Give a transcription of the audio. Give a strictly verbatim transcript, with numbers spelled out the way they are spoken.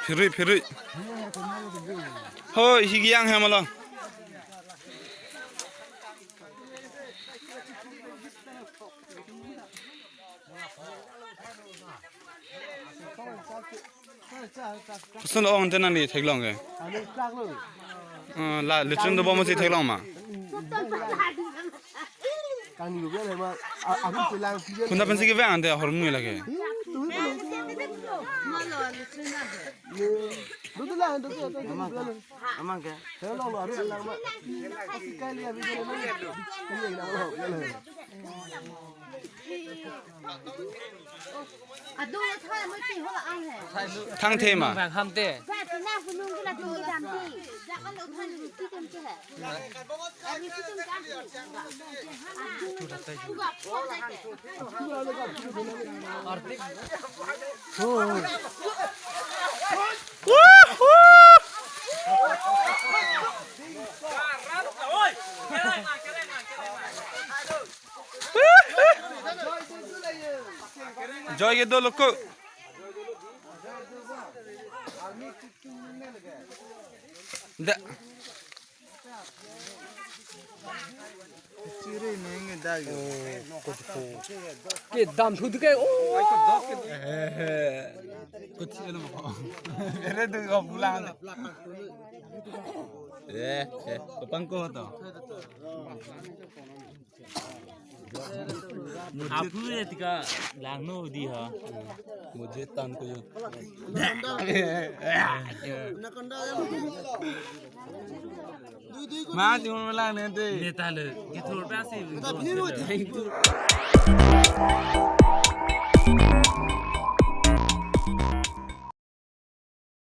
Phirui, phirui. Hoi, higi yang hem along. Koson ong te nangli theklong ke? Eh, la, lechun dobom si theklong ma? Kani lo biar ma, a, aku pulang sih. Kunda pensi kevang ante ahormu lake. Duduk lah, duduk, duduk, duduk. Amang ke? Hello, lo, aku pulang ma. Kasih kali ya, biar ma. Ini yang nak lo, lo. Adung lo thai mo ti hola ang he. Thang the ma? Bang ham te. Ba ti na punung ke la dung ke dam ti. Ja kan lo thai lo ti tem ke he. Ari ti tem ja. Adung lo thai lo ga po ja ke. Joy ke dolo ko. Da. Ke dam thu ke o. Kuchi lo mo. Ere tu ko pulang. Eh, eh, kapang ko to. Apu ya tika langno di ha. Mujhe tan ko yo. Ma di mo lang ne de. Ne ta le. Kithur pa si. Thank you.